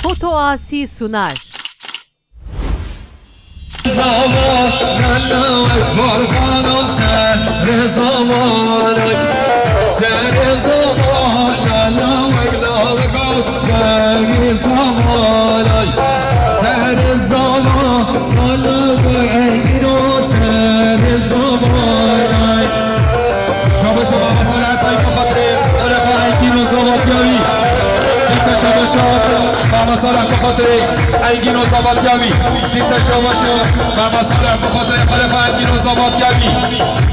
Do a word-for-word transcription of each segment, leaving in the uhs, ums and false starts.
Foto Asi sunar. Şabaşa Mama Salih Atay, bi xatirê xalê xwe Engîn û Zavatiyawî. Dîsa şabaşa Mama Salih, bi xatirê Engîn û Zavatiyawî. Dîsa şabaşa Mama Salih, bi xatirê xalê xwe Engîn û Zavatiyawî.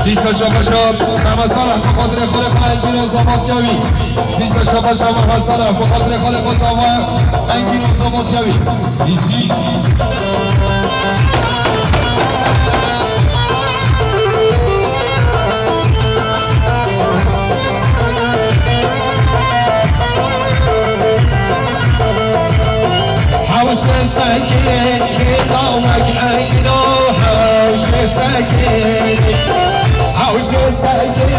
Dîsa şabaşa Mama Salih, bi xatirê xalê xwe Engîn û Zavatiyawî. Dîsa şabaşa Mama Salih, bi xatirê xalê xwe Zava, Engîn û Zavatiyawî. Îzî. Hewşê sekê, lawek engino, hewşê sekê, hewşê sekê.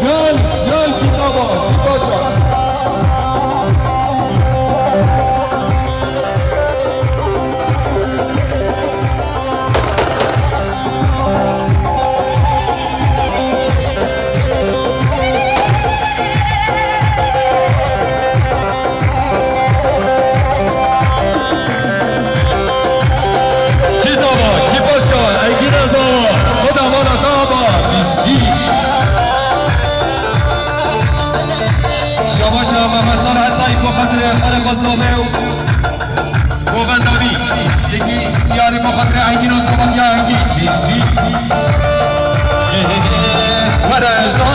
Gel, gel, kî zava, kî paşa. Kî zava, kî paşa, Engîna zava, xwe da mala te ava, bijî. Şabaşa Mehmet Salih Atay, bo xatirê xalê xwe zave û govenda wî. Yekî diyarê bo xatirê Engîn û Zavatiya Engîn. Bijî. Werejna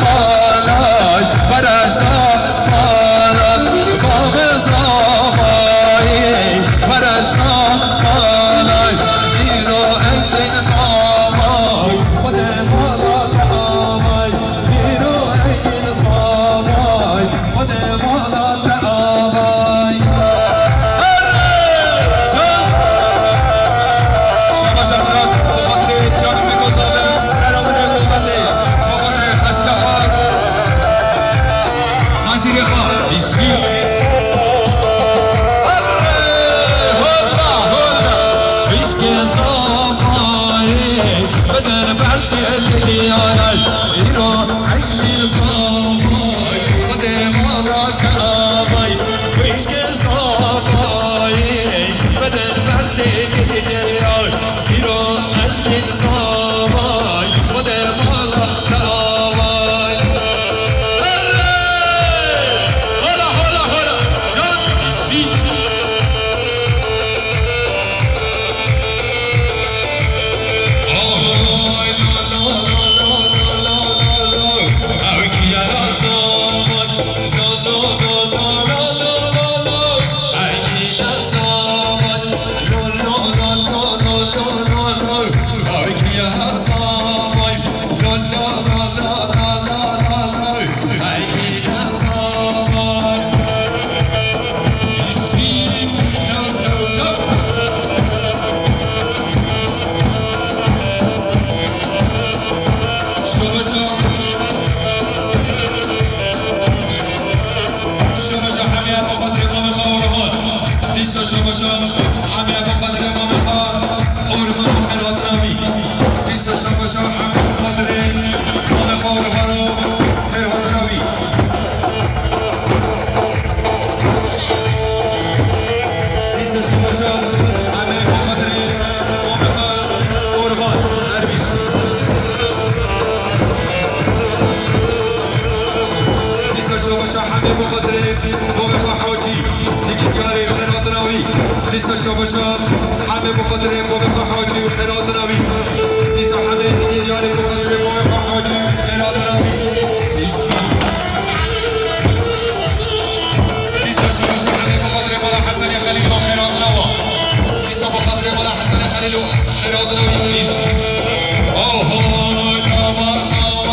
malay, werejna malay, bavê zavayê, werejna malay, îro Engîn zavay, xwedê mala te avay, îro Engîn zavay, xwedê mala te avay. Erê! Can! Şabaşa Firat, bi xatirê can û mîko zave, sera min e govendê, bi xatirê xesiya xwe, xezîrê xwe, îşî. Erê! Hola, hola! Xwişkê zavayê, bidin ber têlî yanay, îro Engîn zavay, xwedê mala te avay, xwişkê zavayê, bidin ber têlî yanay, îro Engîn zavay, xwedê mala te avay. Erê! Hola, hola, hola! Can, îşî. Şabaşa hemî bo xatirê mamê xwe Orhan. Dîsa şabaşa hemî bo xatirê mamê xwe Orhan, xêr hatina wî. Dîsa şabaşa hemî bo xatirê mamê xwe Orhan, xêr hatina wî. Dîsa şabaşa hemî bo xatirê mamê xwe Orhan Ervîş. Dîsa şabaşa hemî bo xatirê mamê xwe Hacî. Yekî diyarê xêr hatina wî. Dîsa şabaşa hemî bo xatirê mamê xwe Hacî, xêr hatina wî. Dîsa hemî yekî diyarê bo xatirê mamê xwe Hacî, xêr hatina wî. Dîsa Dîsa şabaşa hemî bo xatirê mala Hesenê Xelîlo, xêr hatina wa. Dîsa bo xatirê mala Hesenê Xelîlo, xêr hatina wî. Dîsa. Oho, dava, dava.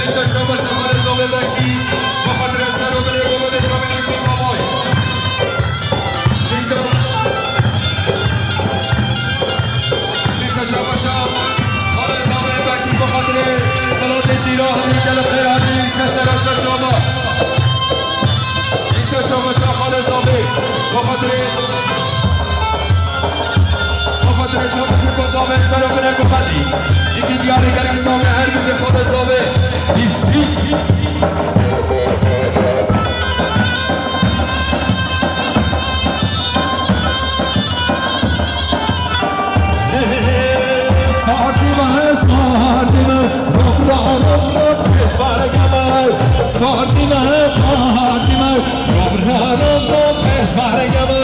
Dîsa şabaşa Xalê Zavê Beşî, bi xatirê ser û dilê Gomelê Çavî Nîko Zavay. Dîsa, dîsa şabaşa Xalê Zavê Beşî, bi xatirê Xelatê Zîra Hilî, gelek xêr hatî, ser sera ser çava. Dîsa şabaşa Xalê Zavê, bi xatirê, bi xatirê Çavî Nîko Zavê, ser û dilê Gomelî. Yekî diyarê gelek Zavê, her bijî Xalê Zavê. Bîşî. Partî me, partî me, rop ra, rop ra, pêşmerge me. Partî me, partî me, rop ra, rop ra, pêşmerge me.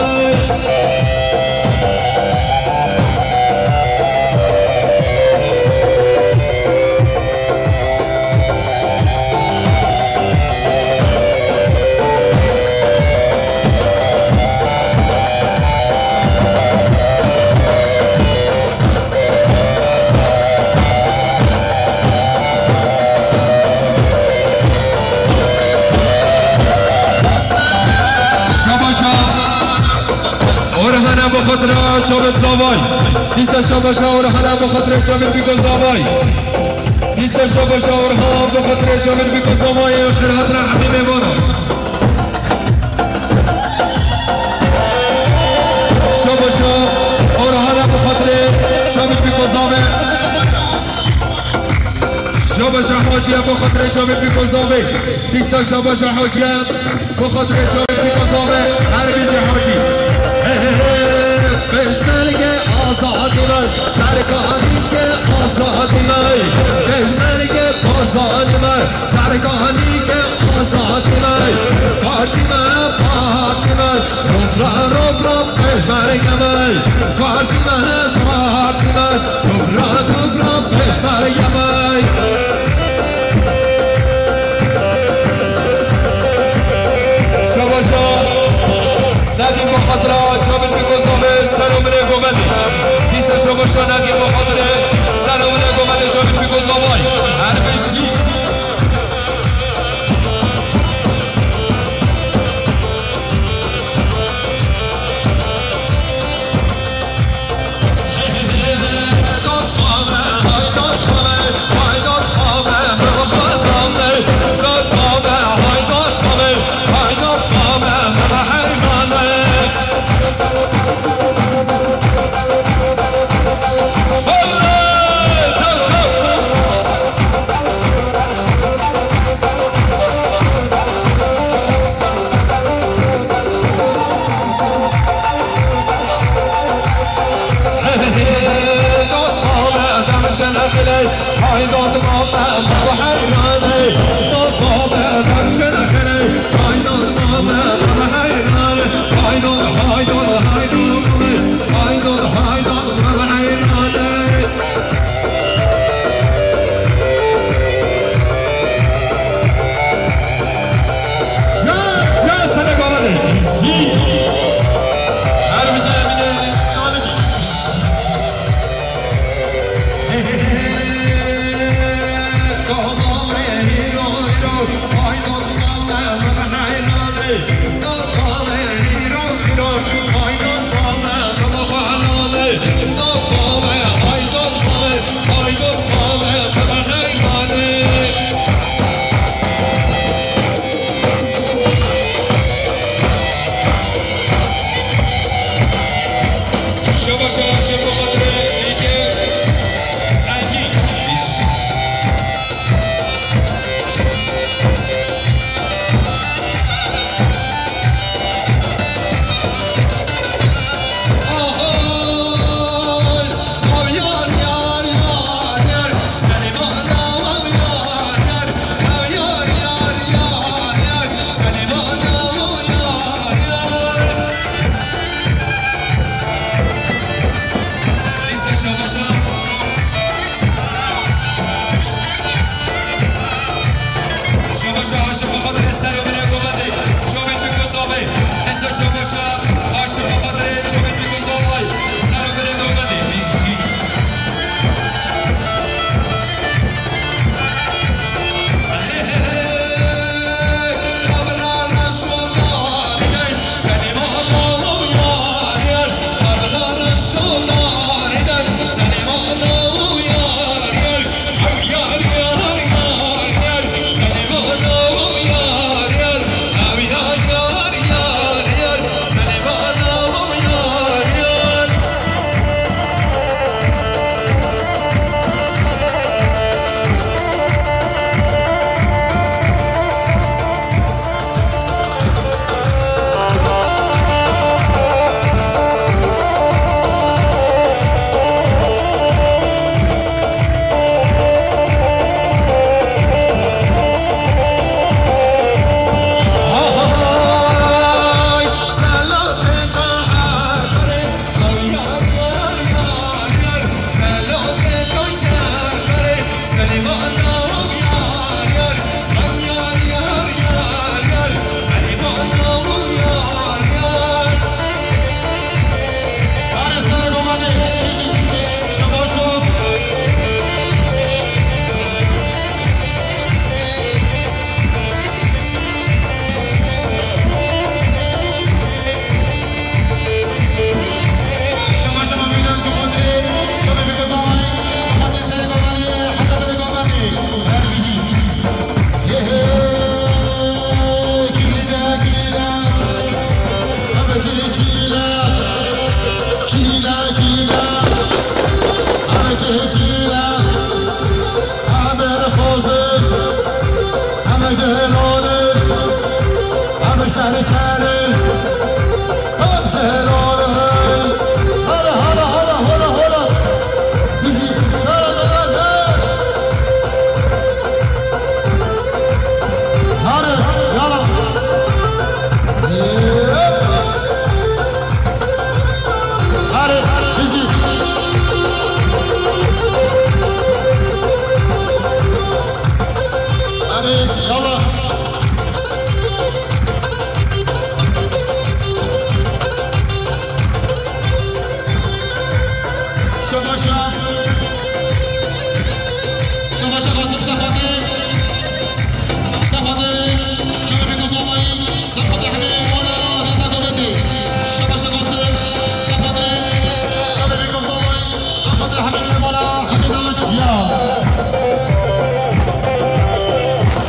Şabaşa Orhana bi xatirê Çavit Zavay. Dîsa şabaşa Orhana bi xatirê Çavit Bîko Zavay. Dîsa şabaşa Orhan bi xatirê Çavit Bîko Zavay. Xêr hatî hemî mêvanan. Şabaşa Orhana bi xatirê Çavit Bîko Zavay. Şabaşa Haciye bi xatirê Çavit Bîko Zavay. Dîsa şabaşa Haciye bi xatirê Çavit Bîko Zavay. Her bijî Hacî. He, he, he. Pêşmerge azadî me, serkanî ke azadî me. Pêşmerge azadî me, serkanî ke azadî me. Partî me, partî me, rop ra, rop ra, pêşmerge me. Partî me, partî me, rop ra, rop ra, pêşmerge me. Şabaşa Nedîm bi xatira Çavit Bîko Zavê, ser û milê Gomelê. Dîsa şabaşa Nedîm bi xatirê ser û milê Gomelê Çavit Bîko Zavay. Her bijî.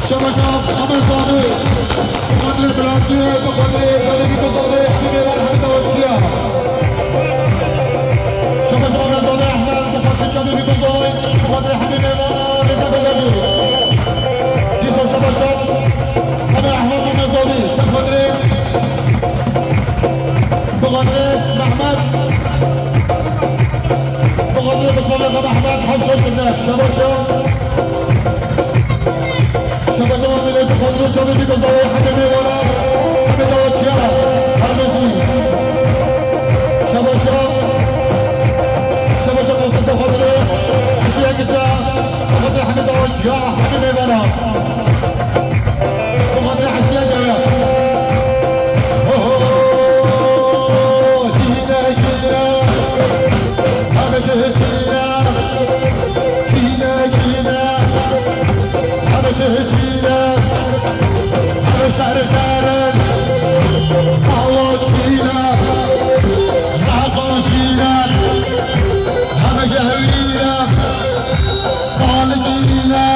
Şabaş, Ahmet abi, bi xatirê bilatiyê, bi xatirê çavê Bîkozavê, hemî mêvan, hemî dawaçiya. Şabaş, Ahmet Zavê Ehmed, bi xatirê çavê Bîkozavê, bi xatirê hemî mêvan, rêza biberdî. Dîsa şabaş, Ahmet Ehmed û Mezavî, ser xatirê, bi xatirê Mehmet. Bi xatirê Mismamê Xan Ehmed, hevşa şirne, şabaş ya. Şabaş ya, millet, bi xatirê çavê Bîkozavê, hemî mêvana, hemî dawaçiya, her bijî. Şabaş ya. Şabaş ya, Qasim, ser xatirê, eşîya kiça, ser xatirê hemî dawaçiya, hemî mêvana. Bi xatirê eşîya gewe. Ho, ho, kîne, kîne. Hemê kîne. Kîne, kîne. Hemê kîne. Hemê şerterin. Awa kîne. Raqan kîne. Hemê gewîne. Xalikîne.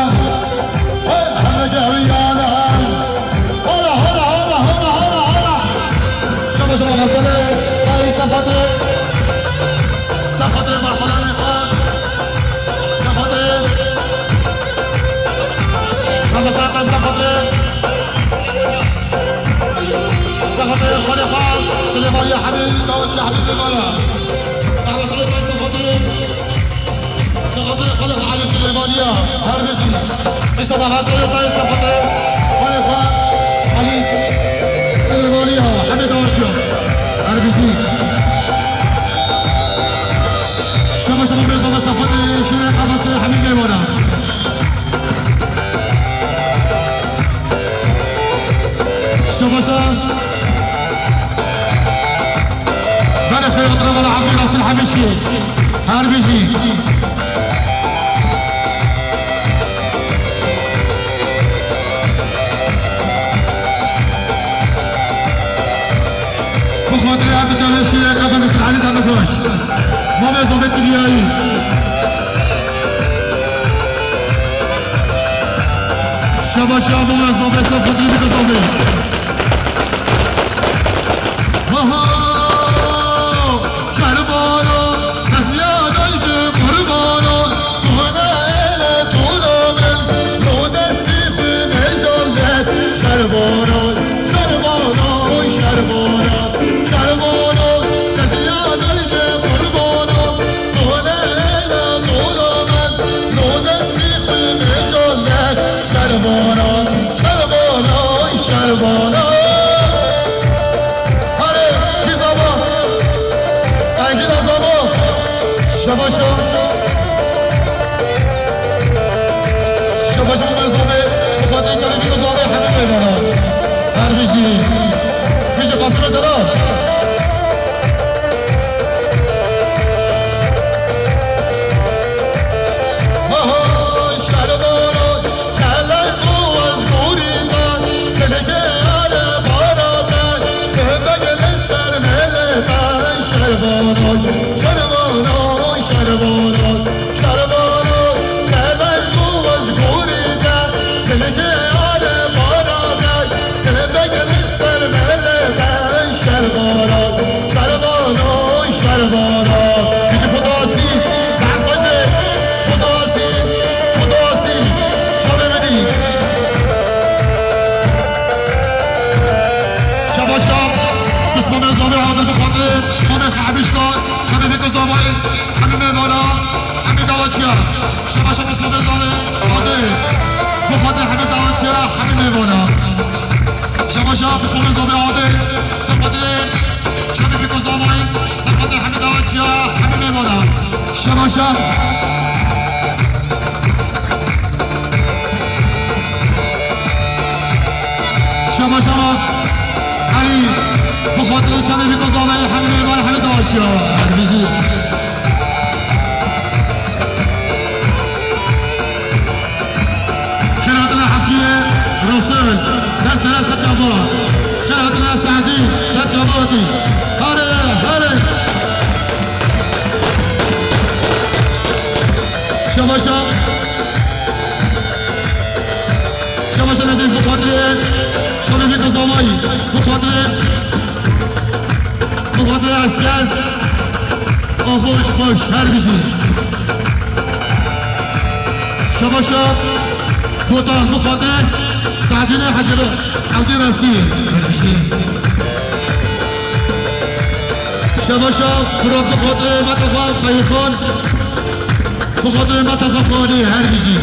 Hey, hemê gewîne. Hala, hala, hala. Şaba, şaba, mesele. Hey, ser xatirê. Ser xatirê, merhabanê xwe. Ser xatirê. Şaba, ser xatirê. Ser xatirê, xalê xwe. Silêmaniya hemî, dawaçiya hemî mêvana. Şaba, ser xatirê. Şaxatê xalê Elî Silêmaniya, her bijî. Mustafa Hasanê dayê Şaxatê xalê xwe Elî Silêmaniya, hemê dawaçiya, her bijî. Şaba şaba mêza Mustafa'yê şêrê qafasê hemî mêvana. Şaba şaba. Belê xêr hatine mala Evdî Rasil Hemişkî. Her bijî. Bi xatirê em bi canê şîrê qefes Elî Demirbaş. Mamê Zafet Kiryayî. Şaba şaba mamê Zafet, ser xatirê bike Zafet. Aha! Şerbana, destya daydi qurbana, tu ne ele tu ne min, tu destî xwe mejalet. Şerbana, şerbana, şerbana, şerbana, destya daydi qurbana, tu ne ele tu ne min, tu destî xwe mejalet. Şerbana, şerbana, şerbana. Hare, kî zava? Engîna zava? Şebaşa. Şebaşa me zave. Xwedê canê bî zave hemî mêvana. Her bijî. Bijî Qasime Delal. Aha, şerbana. Çelek û ez gorî me, tilkê ere bara me, kevek li ser mêlê me. Şervano, şervano, şervano, şervano. Çelek û ez gorî me, tilkê ere bara me, kevek li ser mêlê me. Şervano, şervano, şervano. Bijî Xwedasî, saet xweş be. Xwedasî, Xwedasî. Çavê min dî. Şaba Hemî dawaçiya, hemî mêvana. Şabaşa bi xwe zobê adê, ser xatirê Şevî Pîko Zavayî, ser xatirê hemî dawaçiya, hemî mêvana. Şabaşa. Şabaşa. Herî, bi xatirê Şevî Pîko Zavayî, hemî mêvana, hemî dawaçiya. Her bijî. Kêrhatina Heqiyê Rosil, ser sere ser çava. Kêrhatina Sehdî, ser çava hatî. Hare, hare. Şabaşa. Şabaşa nedî bi xatirê. Şabaşa bi xatirê. Bi xatirê esker. Xweş, xweş, her bijî. Şabaşa Botan, bi xatirê Sadîne Hecere, Evdî Resî, her bijî. Şabaşa Firat, bi xatirê Metefa Feyxan, bi xatirê Metefa Xanî, her bijî.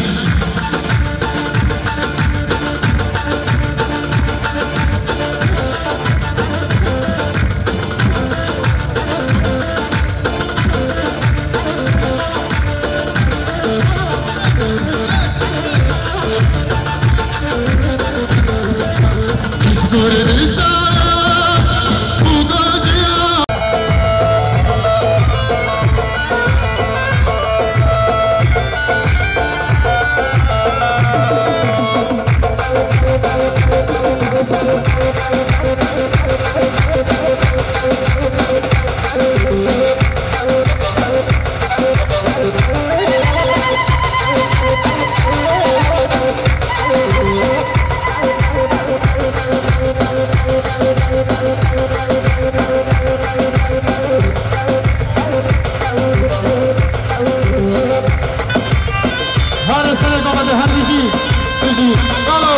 Her serê gavê her bijî, bijî. Galo.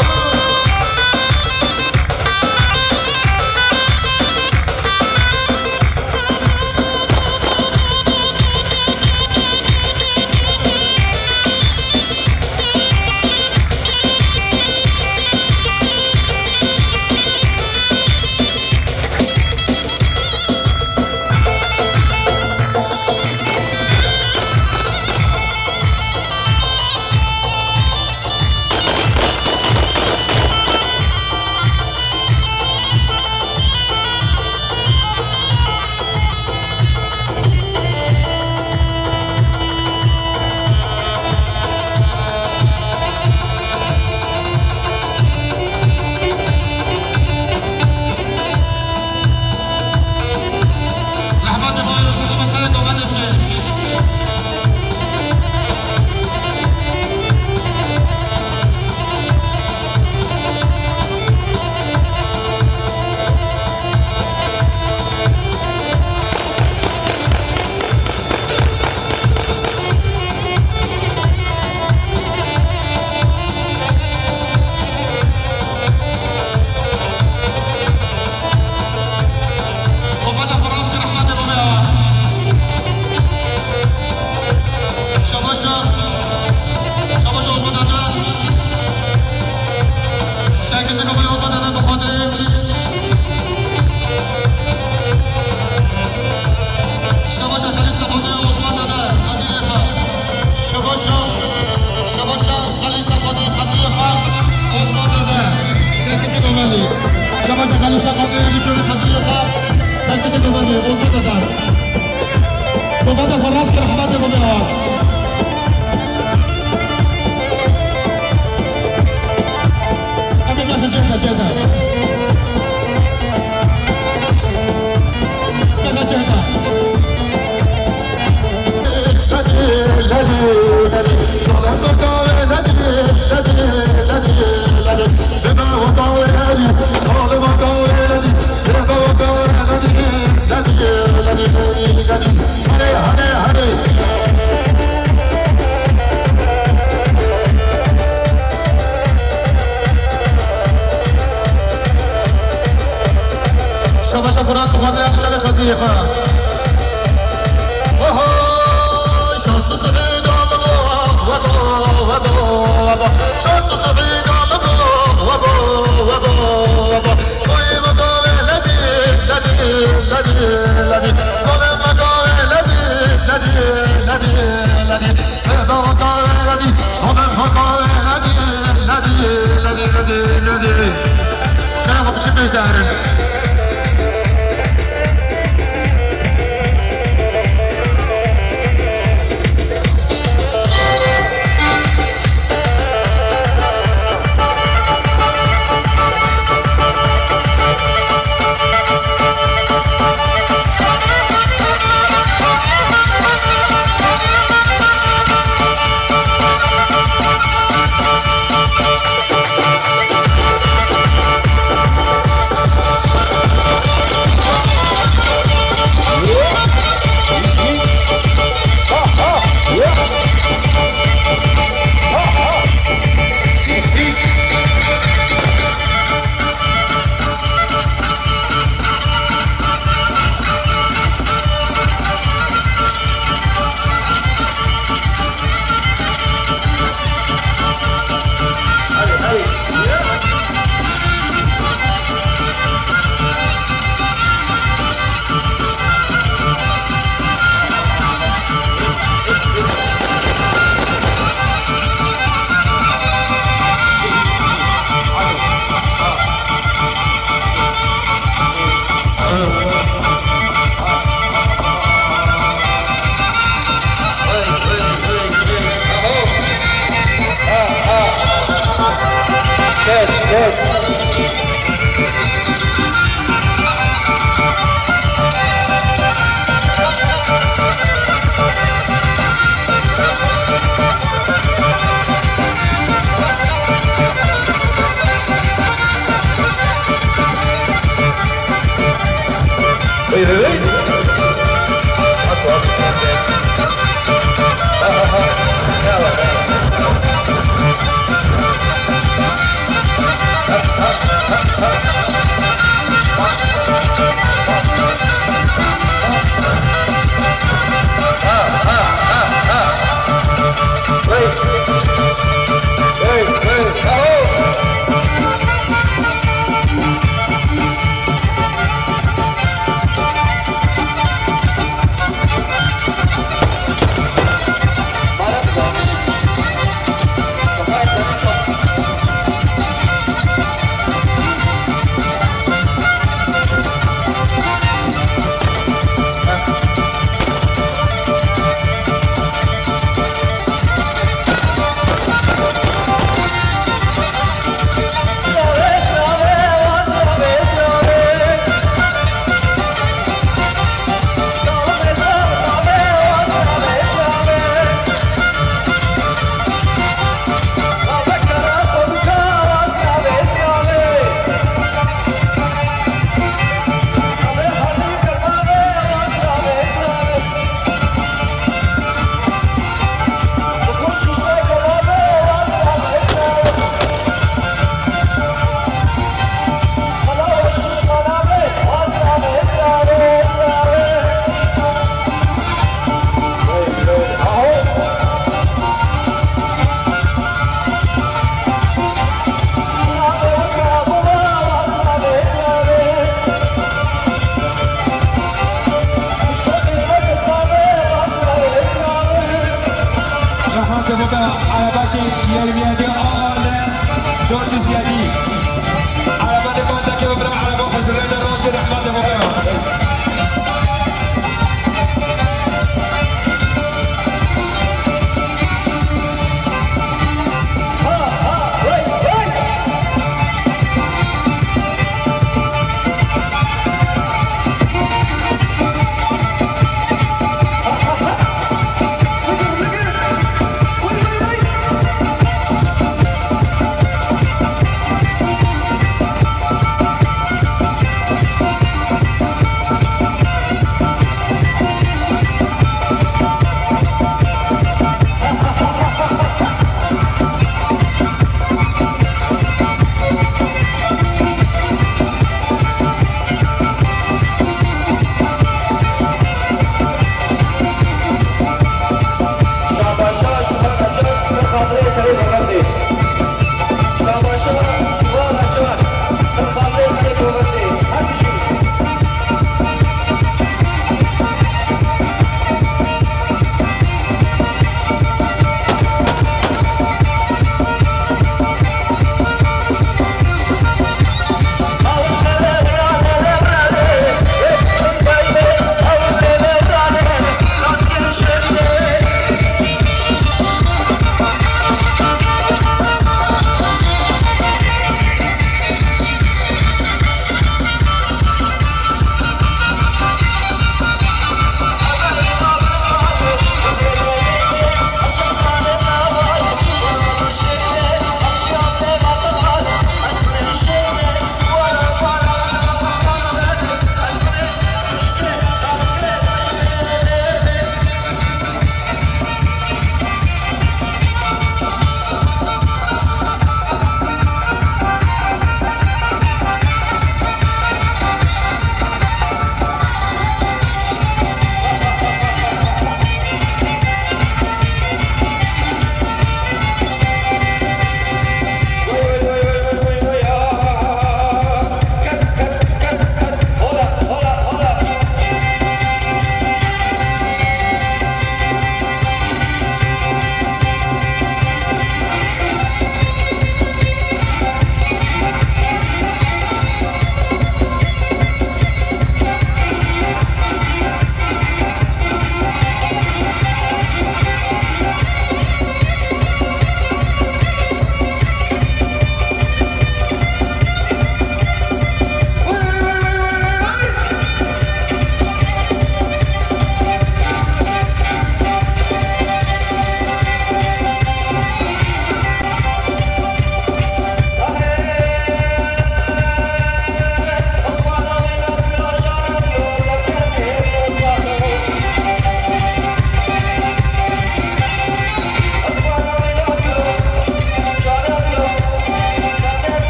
Şabaşa, şabaşa Osman Dede. Serkişe kabul Osman Dede bi xatirê. Şabaşa Xelî Sefadê Osman Dede, Xezîrê xwe. Şabaşa, şabaşa Xelî Sefadê, Xezîrê xwe, Osman Dede. Serkişe kabul. Şabaşa Xelî Sefadê, Xezîrê xwe. Serkişe kabul, Osman Dede. Bavada xwe rast kir, Ehmedê Gomê hat. Em ê berxin cihda, cihda. Berxin cihda. Şabaşa Firat, bi xatirê Xizirê xwe. Oho, şanslı sırrı da mı bu? Ve bu, ve bu. Şeref biçim bejdarin. Rehmetê Bobe, erebekî yermiyedî a li dört yüz yedi. Erebekî bandekê bibire, ereba xwe ji rê de rokê rehmetê Bobe.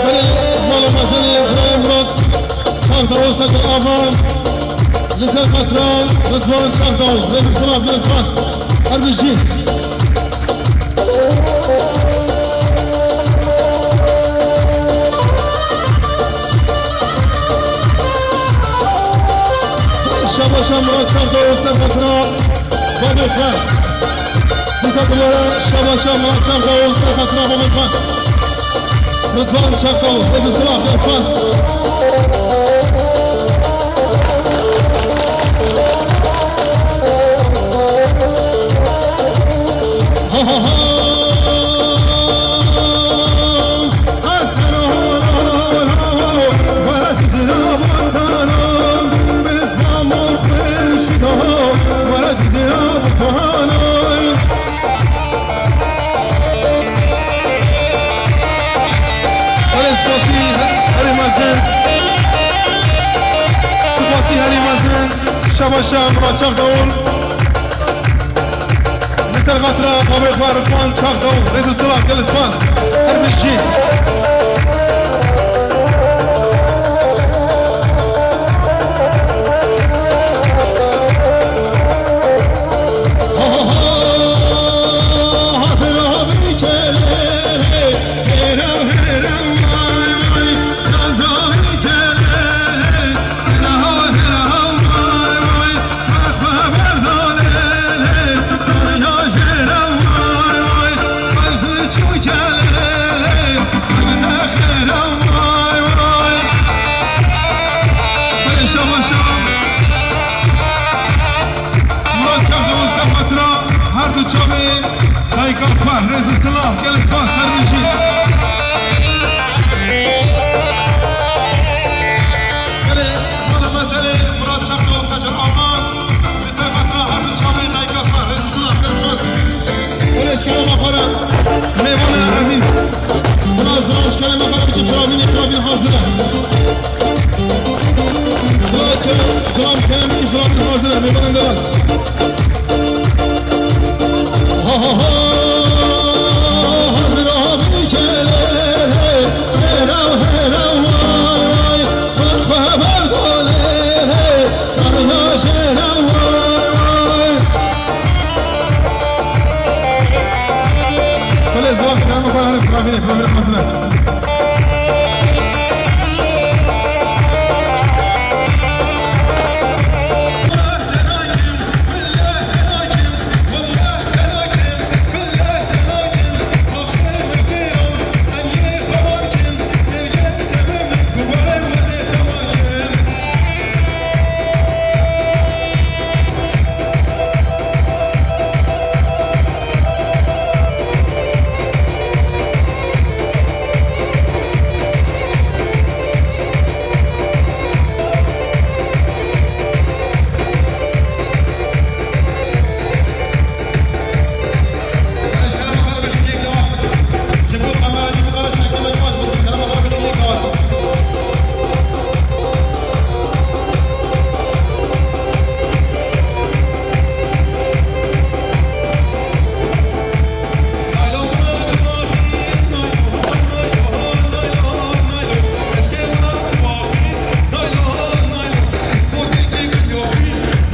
Belê, mala mezelê birayê Murat Çavdar Osta ku ava li ser xatira Ridwan Çavdar, rêz û silav, gelek spas. Her bijî. Şabaşa Murat Çavdar, ser xatira babê xwe. Dîsa dubare şabaşa Murat Çavdar, ser xatira babê xwe. Ridwan Çavdar, rêz û silav, gelek spas. Belê, spasî herî mezin. Spasî herî mezin. Şabaşa Murat Çavdar. Li ser xatira babê xwe Ridwan Çavdar, rêz û silav, gelek spas. Her bijî. Bas, ser min jî. Belê, bana meselê Murat Çakma û Secer Abbas. Li ser xatir hazir çavê dayika xwe, rêzî silav, gelek spas. Belê, ji kerema xwe re, mêvanê ezîz. Bila zilam ji kerema xwe re biçe firavînê, firavîn hazir e. Zilam kerem, zilam kerem, firavîn hazir e, mêvanên delal. Ha, ha, ha, hazir abî kele, hera, hera, vay, bak, bak, berdale, karya jera, vay. Belê, zilam kerema xwe re, firavînê, firavînê hazir e.